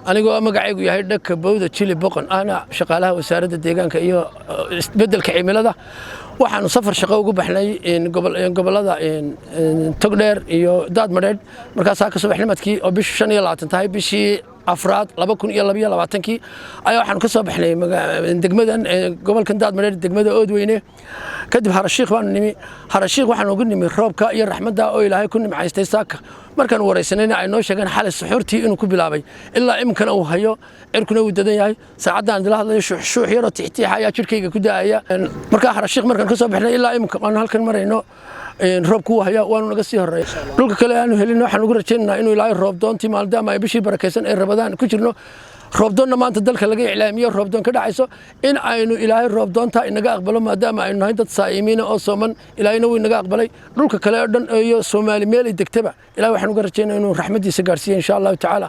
Anigoo magacaygu yahay Dhaka Bowda Jili Boqon, ahna shaqaalaha Wasaaradda Deegaanka iyo Isbeddelka Cimilada, waxaanu safar shaqo ugu baxnay gobollada Togdheer iyo Daadmadheedh. Markaasaa ka subaxnimadkii oo bishu 25 tahay bishii afraad 2022-kii ayaa waxaanu ka soo baxnay degmadan gobolkan Daadmadheedh, degmada Oodweyne. Kadib Harashiikh baanu nimi. Harashiikh waxaanu ugu nimi roobka iyo raxmadda oo Ilaahay ku nimcaystay. Saaka markaan waraysanayna ay noo sheegeen xalay suxuurtii inuu ku bilaabay, ilaa iminkana uu hayo, cirkuna uu dadan yahay. Saacaddan idila hadlayo shuuxshuux yaroo tixtiixa ayaa jidhkayga ku daaya. Markaa Harashiikh markaan ka soo baxnay ilaa iminka aanu halkan marayno, roobku wuu hayaa, waanu naga sii horreeya. Dhulka kale aanu helin waxaan ugu rajaynaynaa inuu Ilaahay roob doontii, maadaama ay bishii barakaysan ee Rabadaan ku jirno, roobdoonna maanta dalka laga iclaamiyo, roobdoon ka dhacayso, in aynu Ilaahay roobdoonta inaga aqbalo, maadaama aynu nahay dad saa'imiina oo sooman. Ilaahayna wuu inaga aqbalay. Dhulka kale oo dhan iyo Soomaali meelay degtaba, Ilahay waxaan uga rajaynaa inuu raxmaddiisa gaarsiiyo, insha Allahu tacaala.